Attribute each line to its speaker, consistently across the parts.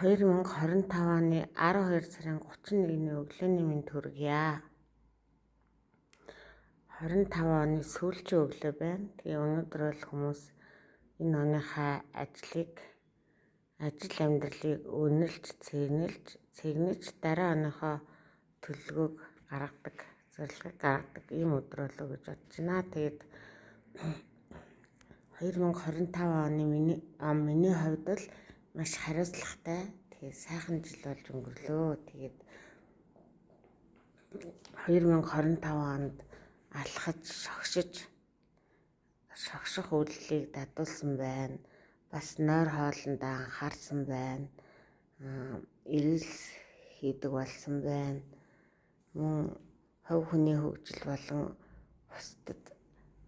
Speaker 1: 2025 оны 12 сарын 31-ний өглөөний мэнд хүргье. 25 оны сүүлчийн өглөө байна. Тэгээ өнөөдөр бол хүмүүс энэ оныхаа ажлыг, ажил амьдралыг үнэлж, цэгнэлж дараа оныхоо төлөвлөгөөг гаргадаг, зорилгыг гаргадаг ийм өдөр болов гэж бодож байна. Тэгээд 2025 оны миний хувьд бол маш хариуцлагатай, тэгээд сайхан жил болж өнгөрлөө. Тэгээд 2025 онд алхаж, шогших үйлдэлийг дадуулсан байна. Бас нойр хоолондоо анхаарсан байна. Эрэлс хийдэг болсон байна. Мөн хувь хүний хөгжил болон бусдад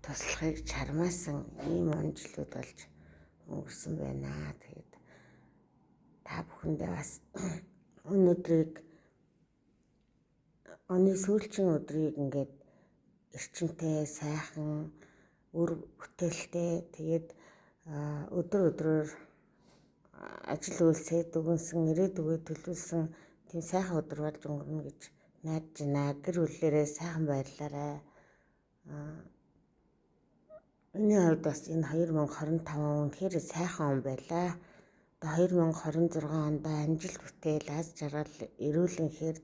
Speaker 1: туслахыг чармаасан ийм он жилүүд болж өнгөрсөн байна. Тэгээд та бүхэндээ бас өнөөдрийг, оны сүүлчийн өдрийг ингээд эрчимтэй, сайхан, үр бүтээлтэй, тэгээд өдөр өдрөөр ажил үйлсээ дүгнсэн, ирээдүгөө төлөвлөсөн тийм сайхан өдөр болж өнгөрнө гэж найдаж байна. Гэр бүлээрээ сайхан баярлаарай. Миний хувьд бас энэ 2025 он үнэхээр сайхан он байлаа. 2026 онд амжилт бүтээл, аз жаргал, эрүүл энхээр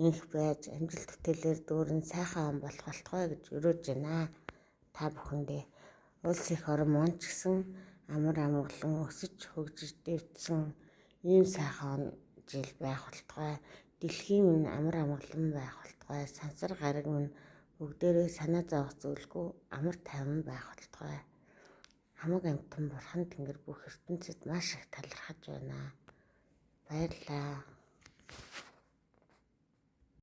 Speaker 1: энх байж, амжилт бүтээлээр дүүрэн сайхан он болох болтугай гэж өрөөж байна. Та бүхэндээ улс их орон мөн ч гэсэн амар амгалан өсөж хөгжиж дэвтсэн ийм сайхан жил байх болтугай. Дэлхийн минь амар амгалан байх болтугай. Сансар гараг минь бүгдээрээ санаа зовох зүйлгүй амар тайван байх болтугай. Хамаг амьтан бурхан тэнгэр бүх ертөнцид маш их талархаж байна. Баярлалаа.